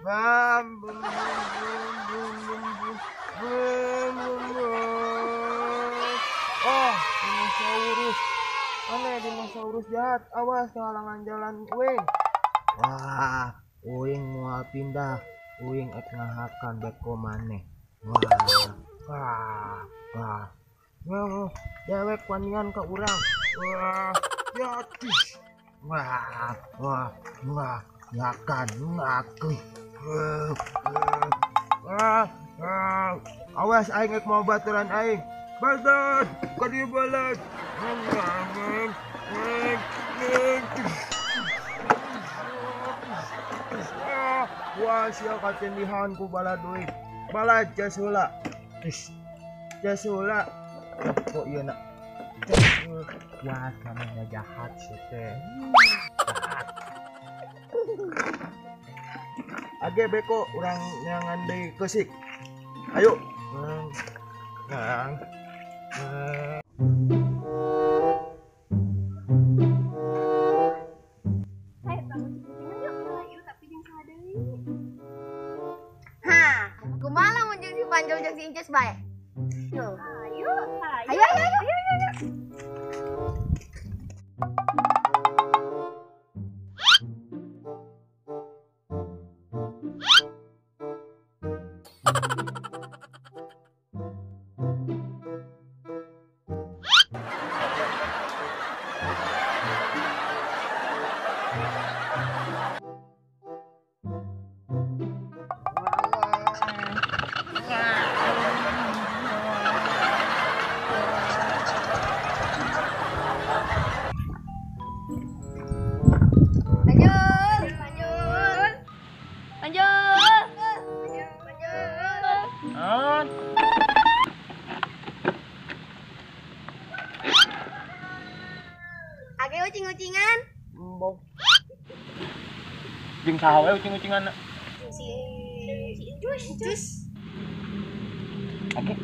Bam bum bum bum bum bum bum. Oh, dinosaurus. Aneh dinosaurus jahat. Awas kehalangan jalan uing. Wah, uing moal pindah. Uing ek ngahakan beko maneh. Wah, wah, wah. Wah, dewek wanian ka urang. Wah, ya tis. Wah, wah, wah, ngakan, ngaku. Wah, wah. Awas aing ek mau baturan aing. Balad, ka dieu balad. Wah, sia katindihan ku balad euy. Balad jas heula. Jas heula. Kok ieu nak. Wah, namanya jahat sih teh. Jahat. Age beko urang nyangan deui keusik. Ayo. Ayo bangun ucingan yuk. Ayo tapi jeung saha deui. Hah, kumaha lamun jeung si Panjol jeung si Incus bae? Yo. Ayo, ayo. Ayo ayo ayo. Ayo, ayo, ayo. Lanjut. Lanjut. Lanjut. Lanjut. An. Age ucing-ucingan. Embong. Jeung saha we ucing-ucingan? Si Incus. Incus. Age.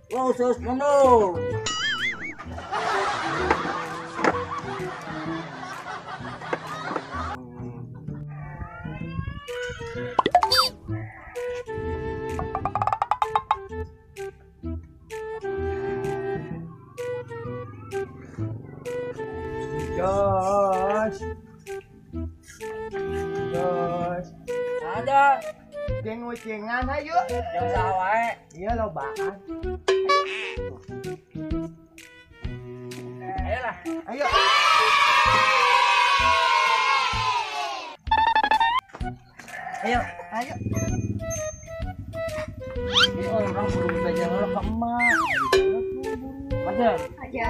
Wow, sus mundur. Jos. Jos. Ada. Jeung ucingan hayu. Jeung saha wae. Ieu lobaan. Ayolah. Ayo. Ayo. Ayo. Ini orang buru belajar heula ka emak. Aja. Aja.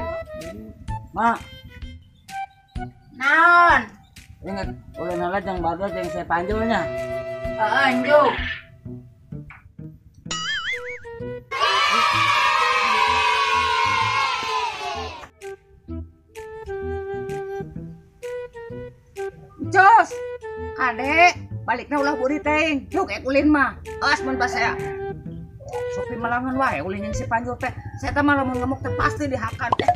Mak. Naon? Ingat, ulun heula jeung barudak jeung si Panjulnya. Heeh, anjuk. Jos, kade, balikna ulah buri teh, juk ek ulin mah. Awas mun basea. Sopi malangan wae ulin jeung si Panjul teh. Saya teh mah lamun ngemuk teh pasti dihakan teh.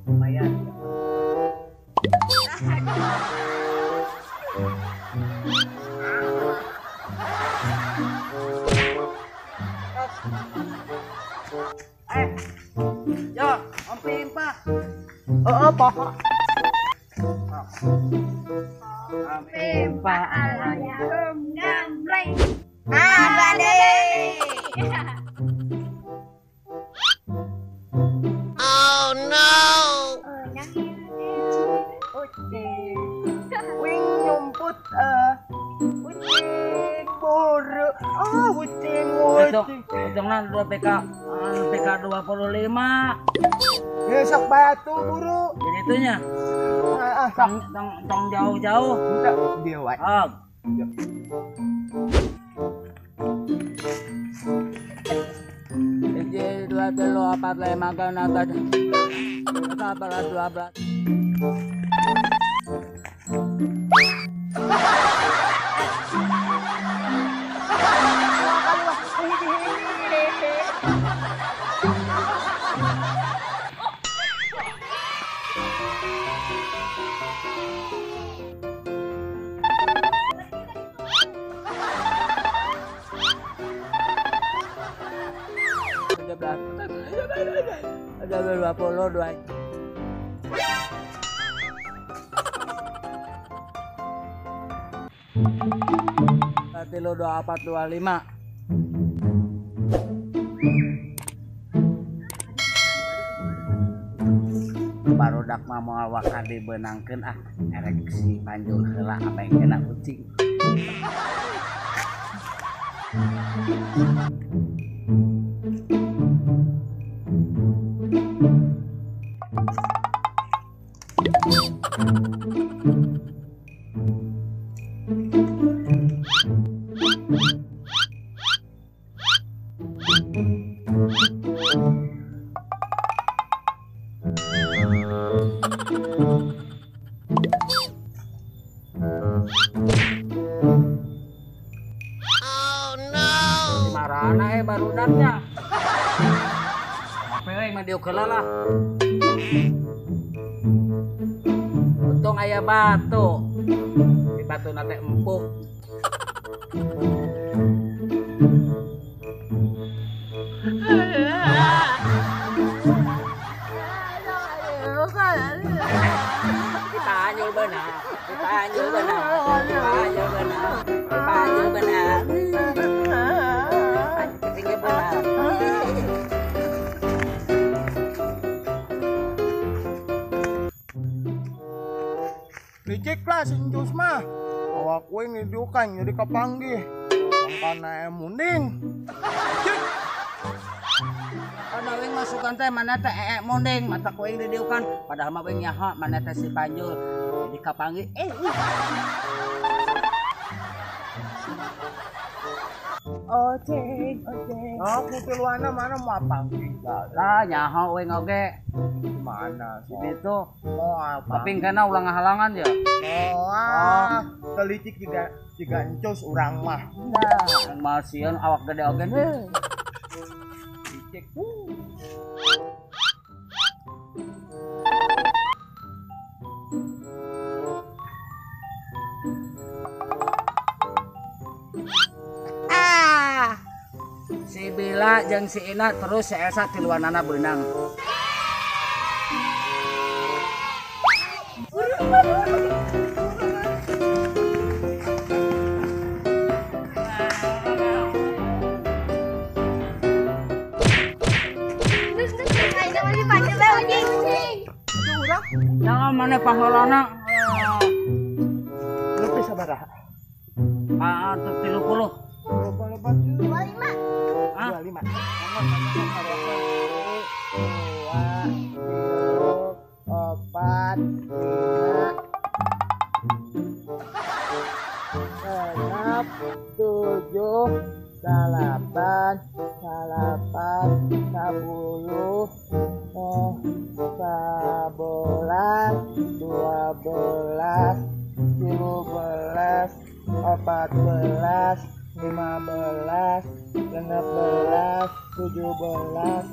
Lumayan. Yo, Om Pimpa. Heeh, pokok. Om Pimpa alaikum gambreng. Ah, bade. Oh no. Wing. Utangna 2 PK PK 25. Ya sok batu buru. Jadi itunya. Ah, tong tong jauh-jauh. Henteu dia wae. Ah. Hiji, 2, 3, 4, 5, 6, 7, 8, 12. Ada 22. Berarti lo 24 25. Barudak mah moal waka dibeunangkeun ah erek si Panjul heula apa yang kena kucing. Oh no. Marana barudaknya. Apa yang mah diuk heula lah. Untung aya batu. Di batu nate empuk. Dipanjul benar, dipanjul benar, dipanjul benar, dipanjul benar. Tinggi benar. Licik lah si Encus mah. Awak we ngidukan jadi kapanggih. Mangkana munding. Licik. Kana wing masukan teh mana teh munding mata ku aing didiukan padahal mah wing nyaho mana teh si Panjul jadi kapanggih. Oceng, oceng. Oh, kutiluana mana mau panggih? Lah nyaho wing oge. Mana so? Itu mau apa? Tapi kena ulang halangan ya. Oh, ah, telicik juga juga encus urang mah. Nah, mal sieun awak gede oge. Licik. Ah. Si Bila jeung si Ina terus si Elsa tiluanana beunang. Jangan mana pahalana. Lebih sabaraha? Ah, 30. Loba-loba 25. Ah, 25. 2, 3, 4, 5, 6, 7, 8, 9, 10, 11, 12, 13, 14, 15, 16, 17, 18,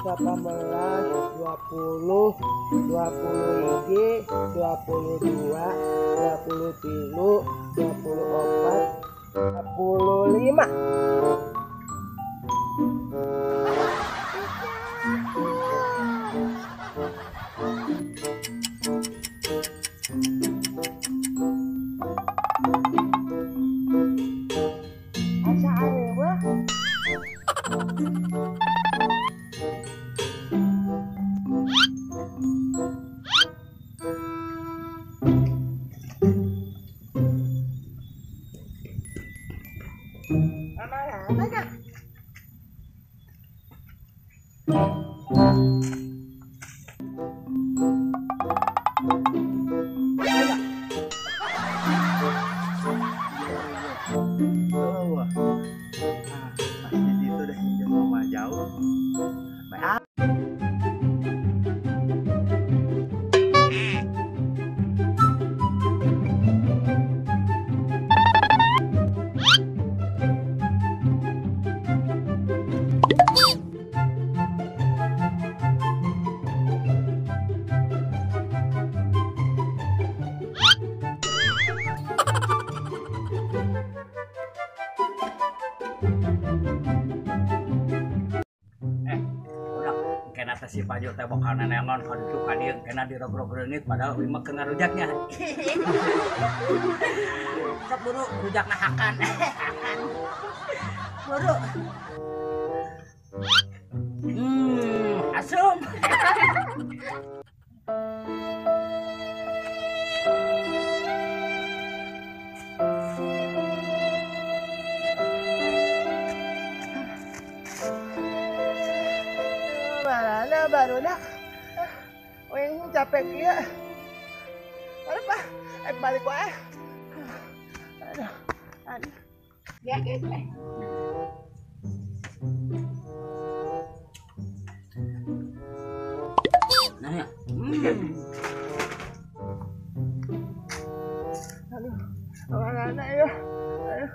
19, 20, 21, 22, 23, 24, 25. Asa areuweuh. Mana? Oh, pasti itu deh mama jauh. Kena si Panjul teh bakal neneon ka ditu ka dieu kena dirogrog reungit padahal uing mah keur ngarujaknya. Sok buru rujakna hakan. Hakan. Buru. Asum. Baru dah, uing capek ya. Aduh pak, balik wae. Aduh, aduh. Ya guys. Nah ya. Aduh, anak ya. Aduh.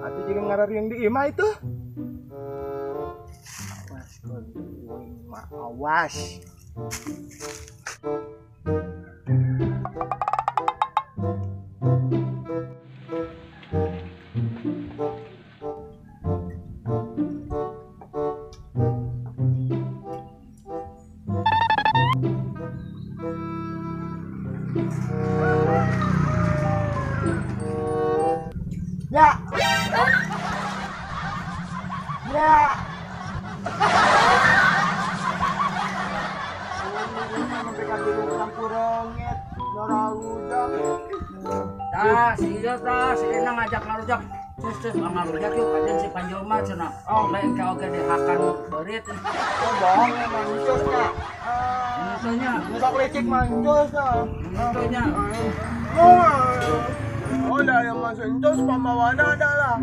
Atau jika ngarariung di imah itu. Awas. Ya. Ya. Tah, si ieu tah, si Ina ngajak ngarujak. Terus ngarujak yuk kajian si Panjul mah cenah. Oh, lain ka oge dihakan beurit. Oh, bohong emang Encus nya. Henteu nya. Sok licik mah Encus nya. Henteu nya. Oh, dah yang masuk Encus pamawana adalah.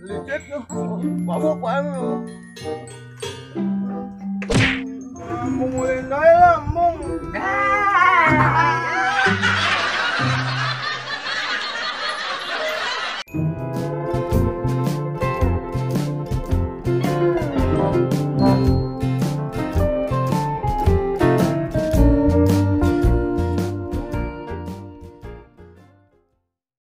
Licik mabuk wae. Mungulin deui.